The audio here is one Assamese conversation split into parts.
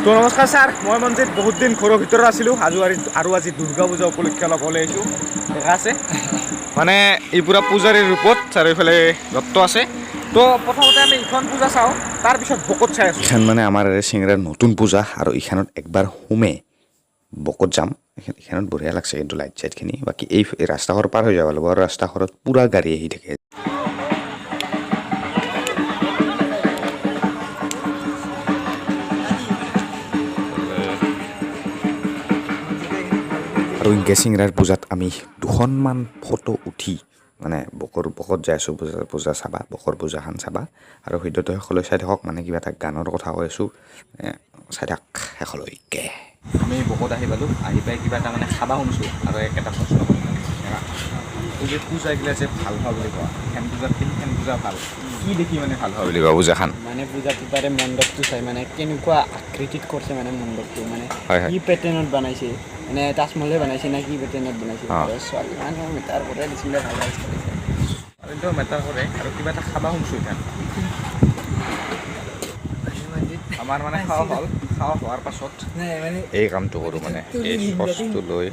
তো নমস্কাৰ ছাৰ, মই মঞ্জিত। বহুত দিন ঘৰৰ ভিতৰত আছিলোঁ। আজি আৰু আজি দুৰ্গা পূজা উপলক্ষে অলপ ওলাই আহিছোঁ। দেখা আছে মানে এই পূৰা পূজাৰীৰ ৰূপত চাৰিওফালে দত্ত আছে। তো প্ৰথমতে আমি ইখন পূজা চাওঁ, তাৰপিছত বকত চাই আছোঁ। এইখন মানে আমাৰ চিংৰাৰ নতুন পূজা আৰু এইখনত একবাৰ সোমে বকত যাম। এইখনত বঢ়িয়া লাগছে কিন্তু লাইট চাইটখিনি। বাকী এই ৰাস্তাঘৰ পাৰ হৈ যাব লাগিব আৰু ৰাস্তাঘৰত পূৰা গাড়ী আহি থাকে। আৰু ইনকে চিংৰাৰ পূজাত আমি দুখনমান ফটো উঠি মানে বকত যাই আছোঁ। পূজা পূজা চাবা, বকৰ পূজাখন চাবা আৰু ভিডিঅ'টো শেষলৈ চাই থাকক। মানে কিবা এটা গানৰ কথা কৈ আছোঁ, চাই থাক শেষলৈকে। আমি বকত আহি পালোঁ। আহি পাই কিবা এটা মানে খাবা শুনিছোঁ আৰু এটা প্ৰশ্ন কৰিম। মানে এই যে পূজা এইগিলা যে ভাল হোৱা বুলি কোৱা, সেইখন পূজাত সেইখন পূজা ভাল কি দেখি মানে ভাল হোৱা বুলি কোৱা পূজাখন? মানে পূজাটো তাৰে মণ্ডপটো চাই, মানে কেনেকুৱা আকৃতিত কৰিছে, মানে মণ্ডপটো মানে হয় হয়। কি পেটাৰ্ণত বনাইছে, মানে তাজমহলে বনাইছে না কি পেটাৰ্ণত বনাইছে। আৰু ছোৱালী মানুহ মেটাৰ কৰে দিছিলে, ভাল ভাল ছোৱালী। আৰু এইটো মেটাৰ কৰে। আৰু কিবা এটা খাবা শুনিছোঁ এতিয়া। আমাৰ মানে খাৱা হ'ল। খাৱা হোৱাৰ পাছত এই কামটো কৰোঁ, মানে এই চচটো লৈ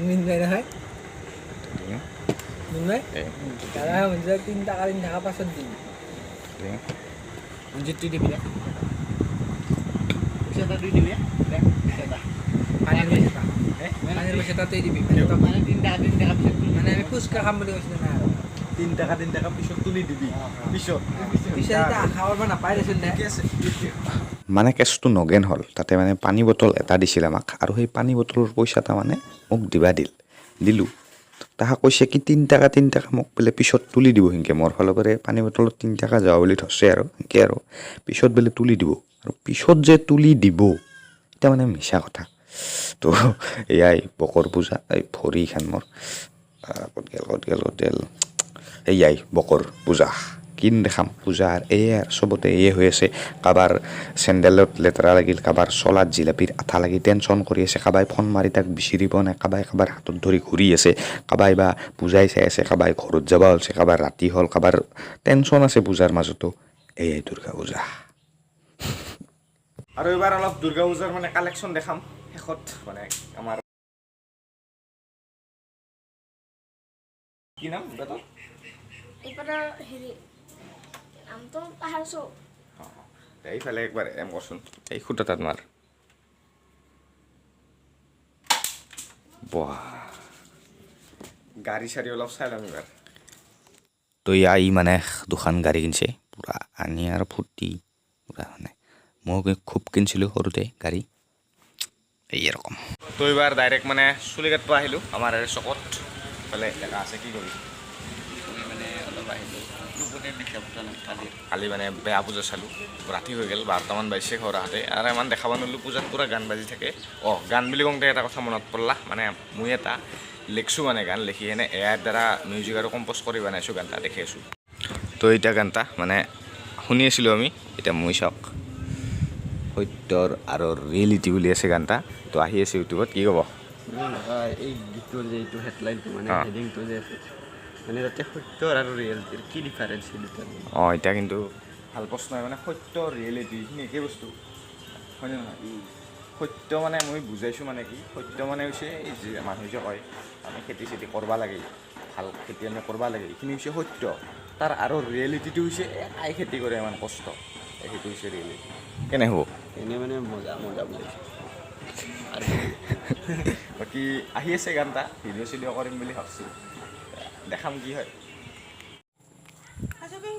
এই 3 টাকা 3 টাকা পাছত দিম। মঞ্জিত, তুই দিবি, পইচা তুই দিবি। পানীৰ পইচা, পানীৰ পইচা তুই দিবি। মানে 3 টাকা 3 টাকা পিছত। মানে আমি ফুচকা খাম বুলি কৈছিলো না আৰু। 3 টাকা 3 টাকা পিছত তুলি দিবি পিছত। পিছত এতিয়া আশা কৰিব নাপায় দেচোন দে। ঠিকে আছে। মানে কেছটো নগেন হ'ল। তাতে মানে পানী বটল এটা দিছিল আমাক আৰু সেই পানী বটলৰ পইচাটা মানে মোক দিবা দিল, দিলোঁ। তাহা কৈছে কি 3 টাকা 3 টাকা মোক বোলে পিছত তুলি দিব। সেনকে মোৰ ফালৰ পৰাই পানী বটলত 3 টাকা যোৱা বুলি ধৰছে আৰু সেনকে আৰু পিছত বোলে তুলি দিব। আৰু পিছত যে তুলি দিব, এতিয়া মানে মিছা কথা। তো এয়াই বকৰ পূজা। এই ভৰিখন মোৰ ক'ত গেল, ক'ত গেল, ক'ত গেল? এয়াই বকৰ পূজা। কিন দেখাম পূজাৰ? এয়ে আৰু চবতে এয়ে হৈ আছে। কাৰোবাৰ চেণ্ডেলত লেতেৰা লাগিল, কাৰোবাৰ চলাত জিলাপিৰ আঠা লাগি টেনশ্যন কৰি আছে, কাৰোবাই ফোন মাৰি তাক বিচাৰি পোৱা নাই, কাৰোবাই কাৰোবাৰ হাতত ধৰি ঘূৰি আছে, কাৰোবাই বা পূজাই চাই আছে, কাৰোবাই ঘৰত যাব হৈছে, কাৰোবাৰ ৰাতি হ'ল, কাৰোবাৰ টেনশ্যন আছে পূজাৰ মাজতো। এয়াই দুৰ্গা পূজা। আৰু এইবাৰ অলপ দুৰ্গা পূজাৰ মানে কালেকশ্যন দেখাম শেষত। মানে আমাৰ কি নাম দাদা? এইবাৰ হেৰি নামটো পাহৰিছোঁ। এইফালে একবাৰ এম কৰচোন, এই খুঁটাতাত মাৰ। বাহ, গাড়ী চাড়ী অলপ চাই ল'ম এইবাৰ। তো ইয়া ই মানে দুখন গাড়ী কিনছে, পূৰা আনি আৰু ফূৰ্তি পূৰা। মানে মই খুব কিনছিলোঁ সৰুতে গাড়ী এই এৰকম। তো এইবাৰ ডাইৰেক্ট মানে চুলি কাটিব আহিলোঁ আমাৰ এই চকত। ইফালে জেগা আছে। কি কৰিবি? মানে অলপ আহিলোঁ, টোপনি দেখা পোৱা নাই কালি। কালি মানে বেয়া পূজা চালোঁ। ৰাতি হৈ গ'ল, 12টামান বাজিছে ঘৰ আহোঁতে। আৰু ইমান দেখাব নোৱাৰিলোঁ। পূজাত পূৰা গান বাজি থাকে। অঁ, গান বুলি কওঁতে এটা কথা মনত পৰলা। মানে মই এটা লিখছোঁ, মানে গান লিখি কিনে এআইৰ দ্বাৰা মিউজিক আৰু কম্প'জ কৰি বনাইছোঁ। গান এটা দেখি আছোঁ। তো এতিয়া গান এটা মানে শুনি আছিলোঁ আমি। এতিয়া মই চাওক, সত্যৰ আৰু ৰিয়েলিটি বুলি আছে গান এটা। তো আহি আছে ইউটিউবত। কি ক'ব? এই গীতটোৰ যে এইটো হেডলাইনটো মানে হেডিংটো যে আছে, মানে তাতে সত্য আৰু ৰিয়েলিটিৰ কি ডিফাৰেঞ্চ সেই দুটাৰ? অঁ, এতিয়া কিন্তু ভাল প্ৰশ্ন। মানে সত্য ৰিয়েলিটি এইখিনি একেই বস্তু হয়নে নহয়? সত্য মানে মই বুজাইছোঁ মানে কি, সত্য মানে হৈছে এই যে মানুহে যে কয় আমি খেতি চেতি কৰবা লাগে, ভাল খেতি আমি কৰবা লাগে, এইখিনি হৈছে সত্য। তাৰ আৰু ৰিয়েলিটিটো হৈছে এই কাই খেতি কৰে ইমান কষ্ট, এই সেইটো হৈছে ৰিয়েলিটি। কেনে হ'ব? এনেই মানে মজা মজা বুজাইছে আৰু। বাকী আহি আছে গান এটা, ভিডিঅ' চিডিঅ' কৰিম বুলি ভাবছোঁ, দেখাম কি হয়।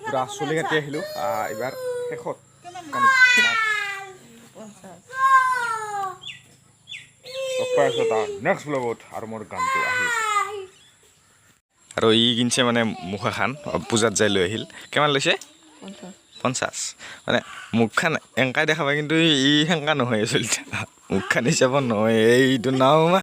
পূৰা চুলি কাটি আহিলোঁ। এইবাৰ শেষত লগ পাই আছোঁ এটা নেক্সট ব্লগত। আৰু মোৰ গানটো আহি আছে। আৰু ই কিনছে মানে মুখ এখন, পূজাত যাই লৈ আহিল। কিমান লৈছে? 50। মানে মুখখন এংকাই দেখা পায়, কিন্তু ই সেনেকা নহয় আচলতে। মুখখন হিচাপত নহয় এইটো নাও।